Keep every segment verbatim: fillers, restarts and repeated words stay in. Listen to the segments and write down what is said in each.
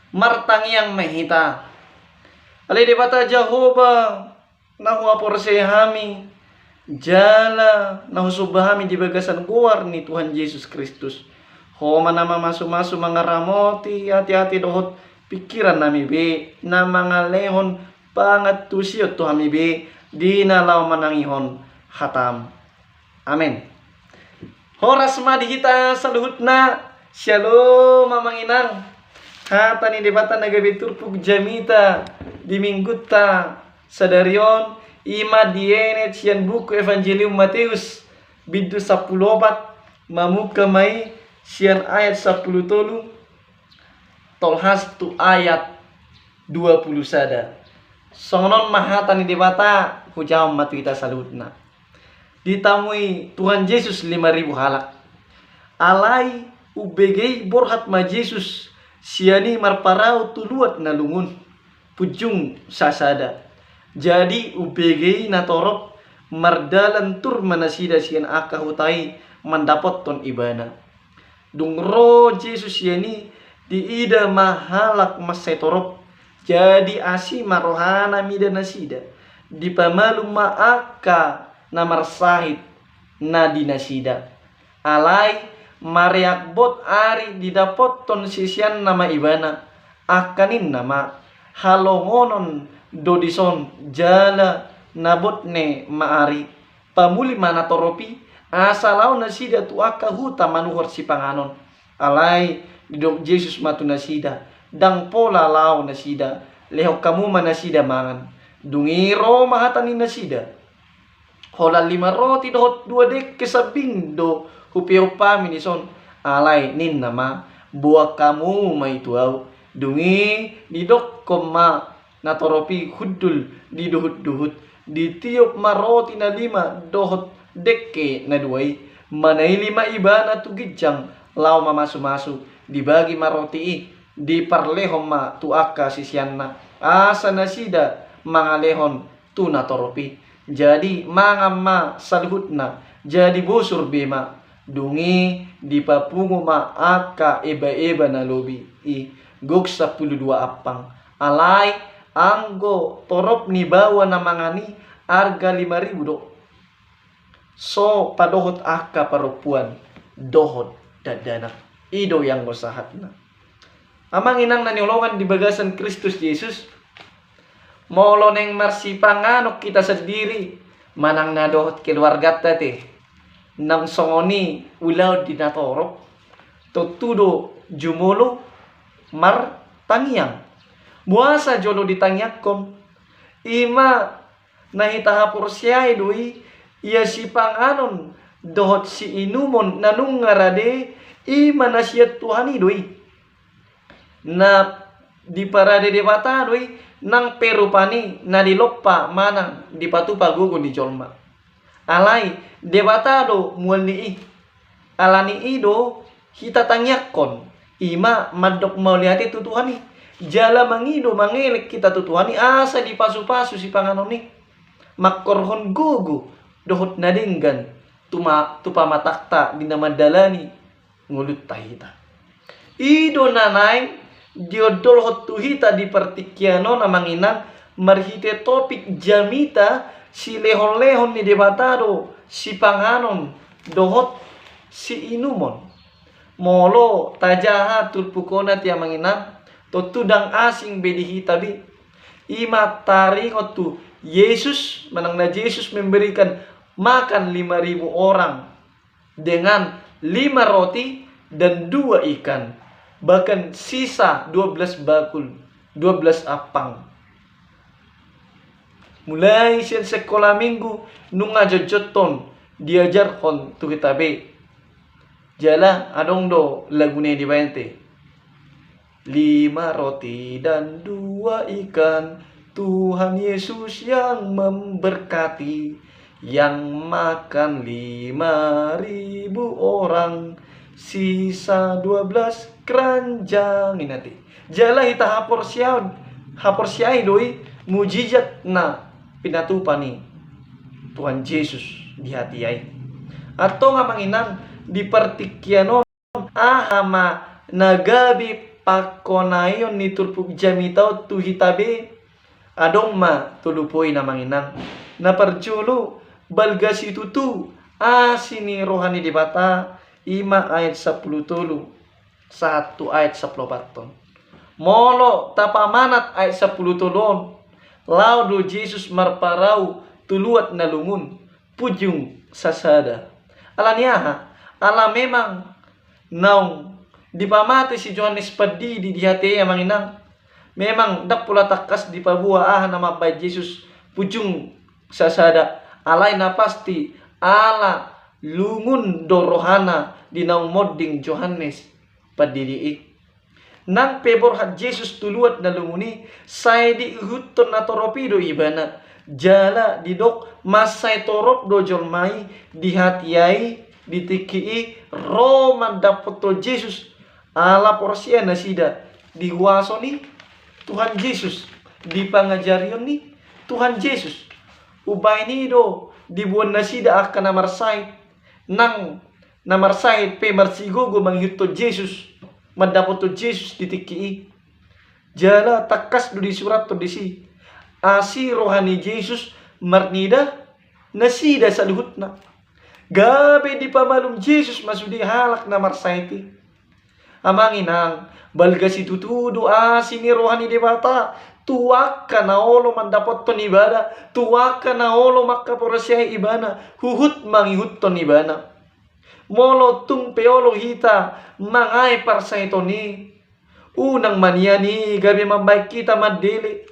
Martangiang ma hita. Ale Debata Jahowa, na huhaporseai hami jala na husomba hami di bagasan goar ni Tuhan Jesus Kristus. Ho ma na mamasumasu mangaramoti ateate dohot pingkiran nami be, na mangalehon pangantusion tu hami be di na laho manangihon hatam. Amen. Horas ma di hita saluhutna. Syalom amang inang. Hata ni Debata na gabe turpuk jamita di minggunta sadari on, i ma dienet sian buku Evangelium Mateus, bindu sampulu opat, mamungka ma i sian ayat sampulu tolu, tolhas tu ayat dua pulu sada. Songon on ma hata ni Debata, hujaha ma tu hita saluhutna. Ditamui Tuhan Jesus lima ribu halak. Alai umbege i borhat ma Jesus sian i marparau tu luat na lungun, punjung sasada. Jadi umbege i natorop mardalan tur ma nasida sian angka huta i mandapothon Ibana. Dung ro Jesus sian i, diida ma halak mansai torop. Jadi asi ma rohana mida nasida. Dipamalum ma angka na marsahit na di nasida. Alai mareak bot ari didapothon siseanna ma Ibana. Angka ninna ma, halongonon do dison jala na botne ma ari. Pamuli ma natorop i, asa laho nasida tu angka huta manuhor sipanganon. Alai didok Jesus ma tu nasida, ndang pola laho nasida, lehon hamu ma nasida mangan. Dung i ro ma hata ni nasida, holan lima roti dohot dua dengke sambing do hupeop hami dison. Alai ninna ma, boan hamu ma i tu ahu. Dung i didokkon ma natorop i hundul di duhutduhut. Ditiop ma roti na lima dohot dengke na dua i. Manaili ma Ibana tu ginjang laho mamasumasu. Dibagi ma roti i, diparlehon ma tu angka siseanna, asa nasida mangalehon tu natorop i. Jadi mangan ma saluhutna, jadi bosur be ma. Dung i dipapungu ma angka ebaeba na lobi i, gok sampulu dua ampang. Alai anggo torop ni baoa na mangan i, arga lima ribu do. So padohot angka parompuan dohot dakdanak. I do i anggo sahatna. Amang inang na hinaholongan di bagasan Kristus Jesus, molo naeng marsipanganon hita sandiri manang na dohot keluarganta ate, nang songon i ulaon di natorop, tontu do jumolo martangiang. Boasa jolo ditangiangkon? I ma na hita haporseai do i, ia sipanganon dohot siinumon na nunga rade, i ma na sian Tuhan i do i. Na diparade Debata do i, nang pe rupani na dilompa manang dipatupa gogo ni jolma. Alai Debata do mual ni i. Ala ni i do hita tangiangkon, i ma mandok mauliate tu Tuhan i. Jala mangido mangelek hita tu Tuhan i asa dipasupasu sipanganon i, manghorhon gogo dohot na denggan tu ma-, tu pamatangta di na mandalani ngolunta hita. I do na naeng diondolhon tu hita di partingkian on, amang inang, marhite topik jamita, silehonlehon ni Debata do sipanganon dohot siinumon. Molo tajaha turpuk on ate, amang inang, tontu ndang asing be di hita be. I ma taringot tu Jesus, manang na Jesus memberikan makan lima ribu orang dengan lima roti dan dua ikan, bahkan sisa dua belas bakul, dua belas ampang. Mulai sian sekolah minggu nunga jotjot on diajarhon tu hita be. Jala adong do laguna i dibaen ate. Lima roti dan dua ikan, Tuhan Yesus yang memberkati, yang makan lima ribu orang, sisa dua belas keranjang, ninna ate. Jala hita haporseai, haporseai do i mujizat na pinatupa ni Tuhan Jesus di hatiha i. Antong, amang inang, di partingkian on, aha ma na gabe pangkonaion ni turpuk jamita on tu hita be, adong ma tolu poin, amang inang. Na parjolo, balga situtu asi ni roha ni Debata, i ma ayat sampulu tolu sahat tu ayat sampulu opat on. Molo tapamanat ayat sampulu tolu on, laho do Jesus marparau tu luat na lungun, punjung sasada. Ala ni aha? Ala memang naung dipamate si Johannes Pandidi di hatiha i, amang inang. Memang ndang pola tangkas dipaboa aha na mambahen Jesus punjung sasada, alai na pasti ala lungun do rohana di naung monding Johannes Pandidi i. Nang pe borhat Jesus tu luat na lungun i, sai diihuthon natorop i do ibana. Jala didok, mansai torop do jolma i di hatiha i, di tingki i, ro mandapothon Jesus. Ala porsea nasida di huaso ni Tuhan Jesus, di pangajarion ni Tuhan Jesus. Umbahen i do diboan nasida angka na marsahit. Nang na marsahit pe marsigogo mangihuthon Jesus, mandapothon Jesus di tingki i. Jala tangkas do disurathon disi, asi roha ni Jesus marnida nasida saluhutna. Gabe dipamalum Jesus ma sude halak na marsahit i. Amang inang, balga situtu do asi ni roha ni Debata tu angka na olo mandapothon ibana, tu angka na olo mangkaporseai ibana, huhut mangihuthon ibana. Molo tung pe olo hita mangae parsahiton i, unang ma nian i gabe mambahen hita mandele,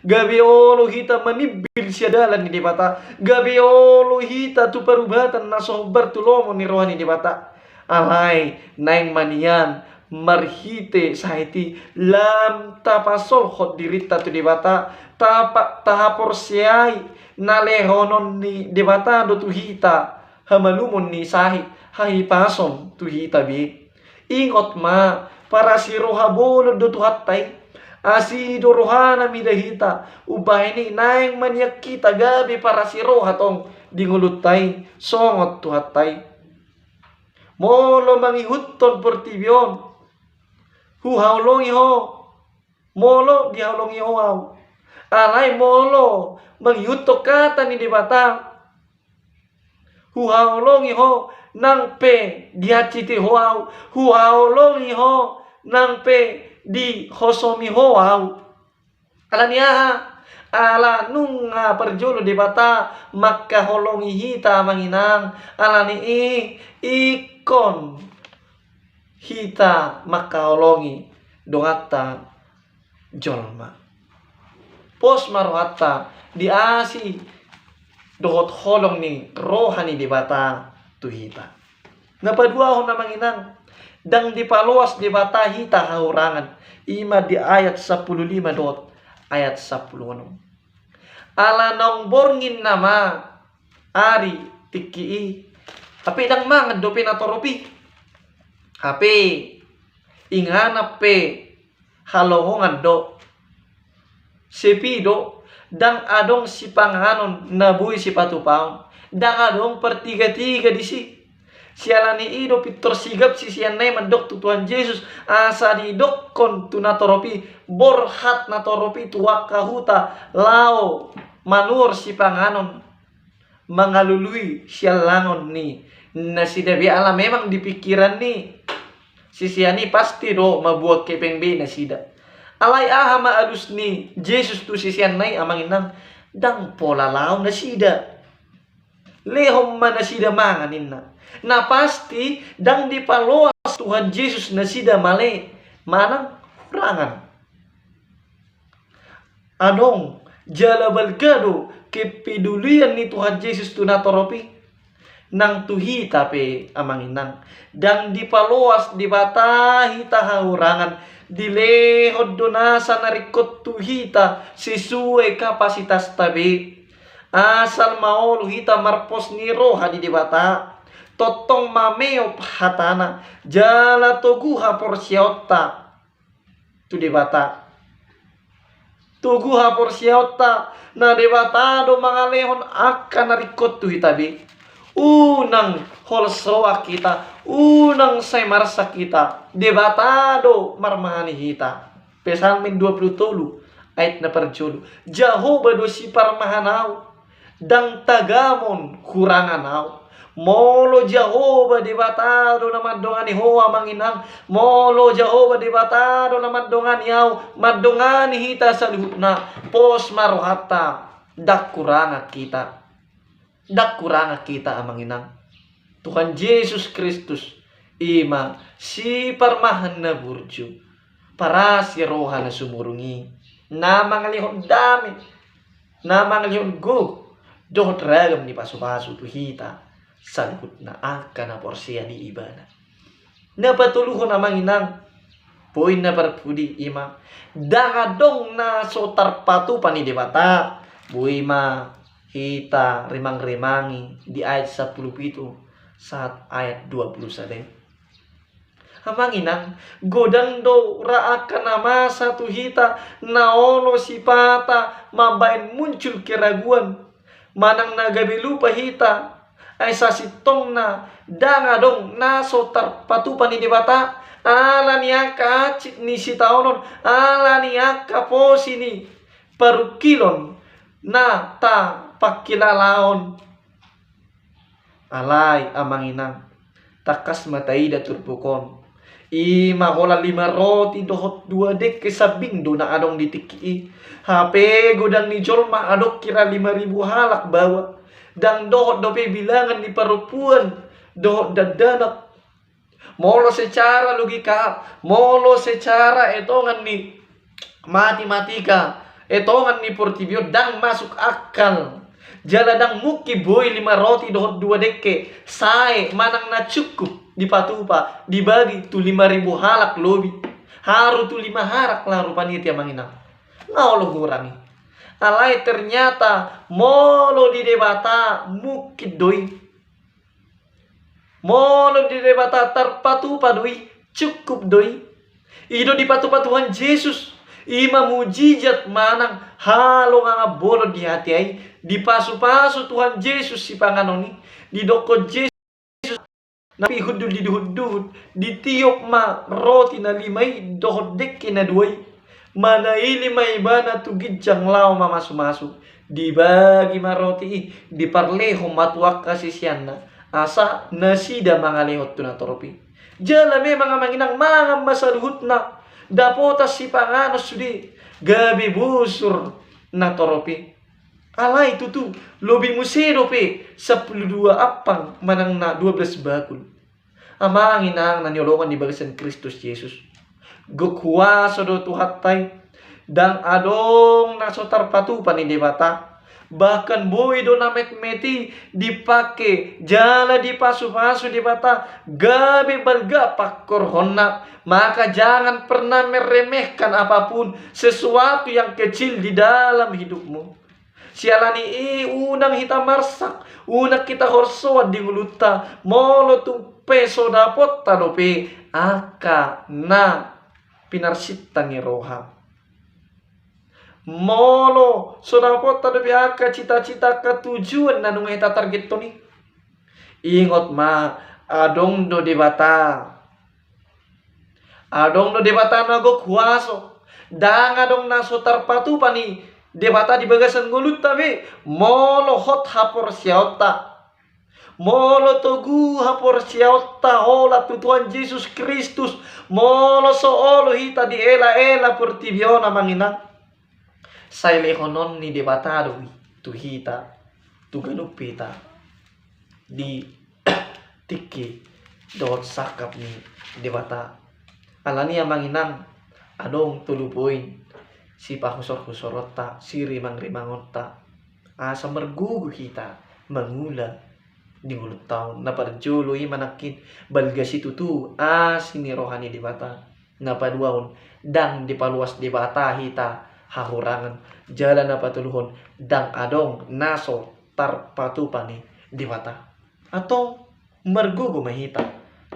gabe olo hita manimbil sian dalan ni Debata, gabe olo hita tu parubatan na so hombar tu lomo ni roha ni Debata. Alai naeng ma nian marhite sahit i lam tapasolhot dirinta tu Debata, tapa-, tahaporseai na lehonon ni Debata do tu hita hamalumon ni sahit, hahipason tu hita be. Ingot ma, parasi roha bolon do Tuhanta i. Asi do rohana mida hita, umbahen i naeng ma nian hita gabe parasi roha tong di ngolunta i songon Tuhanta i. Molo mangihuthon portibi on, huhaholongi ho, molo dihaholongi ho au. Alai molo mangihuthon hata ni Debata, huhaholongi ho nang pe dihansiti ho au, huhaholongi ho nang pe dihosomi ho au. Ala ni aha? Ala nunga parjolo Debata mangkaholongi hita, amang inang. Ala ni i ingkon hita mangkaholongi donganta jolma. Pos ma rohanta di asi dohot holong ni roha ni Debata tu hita. Na paduahon, amang inang, ndang dipaloas Debata hita hahurangan. I ma di ayat sampulu lima dohot ayat sampulu onom. Ala naung borngin nama ari tingki i, hape ndang mangan dope natorop i. Hape inganan pe halongongan do. Sepi do, ndang adong sipanganon na boi sipatupaon, ndang adong partigatiga disi. Siala ni i do pintor sigap siseanna i mandok tu Tuhan Jesus, asa didokkon tu natorop i, borhat natorop i tu angka huta laho manuhor sipanganon, mangalului siallangon ni nasida be. Ala memang di pingkiran ni sisean i pasti do mabuat hepeng be nasida. Alai aha ma alus ni Jesus tu siseanna i, amang inang? Ndang pola laho nasida. Lehon ma nasida mangan, ninna. Na pasti ndang dipaloas Tuhan Jesus nasida male manang hurangan. Adong jala balga do kepedulian ni Tuhan Jesus tu natorop i. Nang tu hita pe, amang inang, ndang dipaloas Debata hita hahurangan. Dilehon do nasa na ringkot tu hita sesuai kapasitasta be. Asal ma olo hita marpos ni roha di Debata, tongtong mameop hatana, jala togu haporseaonta tu Debata. Togu haporseaonta na Debata do mangalehon angka na ringkot tu hita be. Unang holsoan hita, unang sai marsak hita, Debata do marmahani hita. Psalmen dua pulu tolu ayat na parjolo. Jahowa do siparmahan ahu, ndang tagamon hurangan ahu. Molo Jahowa Debata do na mandongani ho amang inang, molo Jahowa Debata do na mandongani ahu, mandongani hita saluhutna, pos ma rohanta, ndang hurangan hita. Ndang hurangan hita amang inang. Tuhan Jesus Kristus, i ma siparmahan na burju, parasi roha na sumurung i, na mangalehon dame, na mangalehon gogo dohot ragam ni pasupasu tu hita saluhutna angka na porsea di Ibana. Na patoluhon amang inang, poin na parpudi i ma, ndang adong na so tarpatupa ni Debata. Boi ma hita rimangrimangi di ayat sampulu pitu sahat ayat dua pulu sada. Amang inang, godang do ra angka na masa tu hita na olo sipata mambahen muncul keraguan manang na gabe lupa hita. Ai sasintongna ndang adong na so tarpatupa ni Debata, ala ni angka hansit ni sitaonon, ala ni angka posi ni parungkilon na tapangkilalaon. Alai amang inang, tangkas ma taida turpuk on. I ma holan lima roti dohot dua dengke sambing do na adong di tingki i. Hape godang ni jolma adong hira lima ribu halak baoa. Ndang dohot dope bilangan ni parompuan dohot dakdanak. Molo secara logika, molo secara etongan ni matematika, etongan ni portibi on ndang masuk akal. Jala ndang mungkin boi lima roti dohot dua dengke sae manang na cukup dipatupa dibagi tu lima ribu halak lobi. Haru tu lima halak lah rupani i amang inang. Nga olo hurang i. Alai ternyata molo di Debata mungkin do i. Molo di Debata tarpatupa do i, cukup do i. I do dipatupa Tuhan Jesus, i ma mujizat manang halongangan bolon di hatiha i, dipasupasu Tuhan Jesus sipanganon i, didokkon Jesus na pihundul di duhutduhut, ditiop ma roti na lima i dohot dengke na dua i. Manaili ma ibana tu ginjang laho mamasumasu. Dibagi ma roti i, diparlehon ma tu angka siseanna, asa nasida mangalehon tu natorop i. Jala memang amang inang mangan ma saluhutna, dapotan sipanganon sude, gabe bosur natorop i. Alai tutu, lobi muse dope sampulu dua ampang manang na dua belas bakul. Amang inang na hinaholongan di bagasan Kristus Jesus. Gok huaso do Tuhanta i, ndang adong na so tarpatupa ni Debata. Bahkan boi do na metmet i dipake jala dipasupasu Debata gabe balga pangkorhonna. Maka jangan pernah meremehkan apapun sesuatu yang kecil di dalam hidupmu. Siala ni i unang hita marsak, unang hita holsoan di ngolunta, molo tung pe so dapotta dope angka na pinarsinta ni roha. Molo so dapotta dope angka cita-cita, angka tujuan na nunga hita targethon i. Ingot ma, adong do Debata. Adong do Debata na gok huaso. Ndang adong na so tarpatupa ni Debata di bagasan ngolunta be, molo hot haporseaonta. Molo togu haporseaonta holan tu Tuhan Jesus Kristus, molo so olo hita dielaela portibi on amang inang. Sai lehonon ni Debata do i tu hita, tu ganup hita di tingki dohot sangkap ni Debata. Alani amang inang, adong tolu poin sipahusorhusoronta, sirimangrimangonta, asa margogo hita mangula di ngolunta on. Na parjolo i ma nangkin, balga situtu asi ni roha ni Debata. Na paduahon, ndang dipaluas Debata hita hahurangan. Jala na patoluhon, ndang adong na so tarpatupa ni Debata. Antong margogo ma hita.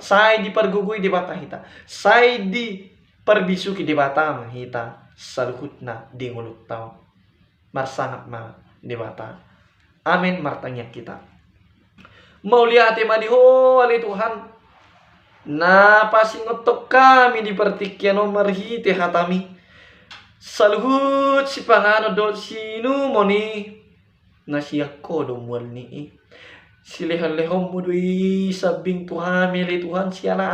Sai dipargogoi Debata hita. Sai diparbisuhi Debata ma hita saluhutna di ngolunta on. Marsangap ma Debata. Amen. Martangiang hita. Mauliate ma di Ho ale Tuhan, na pasingot hami di partingkian on marhite hataMi. Saluhut sipanganon dohot siinumon i na sian Ho do mual ni i. SilehonlehonMu do i sambing tu hami ale Tuhan, siala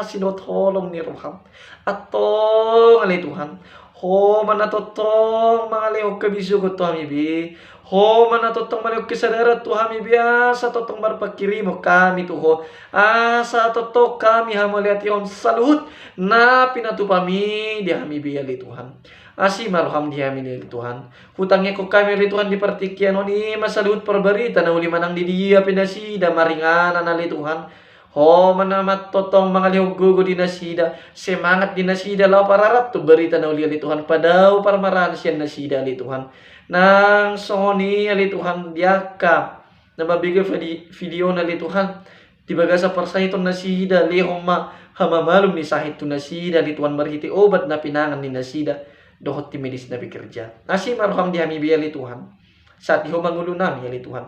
asi dohot holong ni rohaM. Antong ale Tuhan, Ho ma na tongtong mangalehon habisogon tu hami be. Ho ma na tongtong mangalehon kesadaran tu hami be, asa tongtong marpanghirimon hami tu Ho, asa tongtong hami hamauliatehon saluhut na pinatupaMi di hami be ale Tuhan. Asi ma rohaM di hami ale Tuhan. Hutangihon hami ale Tuhan di partingkian on i ma saluhut parbarita na uli manang di dia pe nasida maringanan ale Tuhan. Ho ma na tongtong mangalehon gogo di nasida, semangat di nasida laho pararathon barita na uli ale Tuhan, padao parmaraan sian nasida ale Tuhan. Nang songon i ale Tuhan, di angka na mambege video on ale Tuhan, di bagasan parsahiton nasida, lehon ma hamamalum ni sahit tu nasida ale Tuhan marhite obat na pinangan ni nasida dohot tim medis na bekerja. Asi ma rohaM di hami be ale Tuhan. Sahat di Ho ma ngolunami ale Tuhan.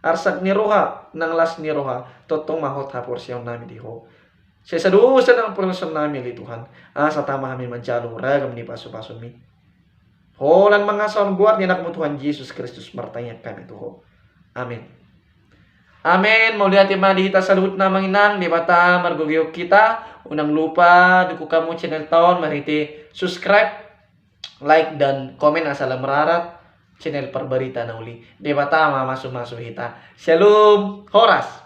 Arsak ni roha nang las ni roha, tongtong ma hot haporseaonnami di Ho. Sesa dosa nang porseaonnami ale Tuhan, asa tama hami manjalo ragam ni pasupasu-Mi. Holan mangasahon goar ni AnakMu Tuhan Jesus Kristus martangiang hami tu Ho. Amen. Amen. Mauliate ma di hita saluhutna amang inang, Debata margogoihon hita. Unang lupa dukung hamu channelta on marhite subscribe, like dan komen asa lam rarat channel parbarita na uli. Debata ma mamasumasu hita. Shalom. Horas.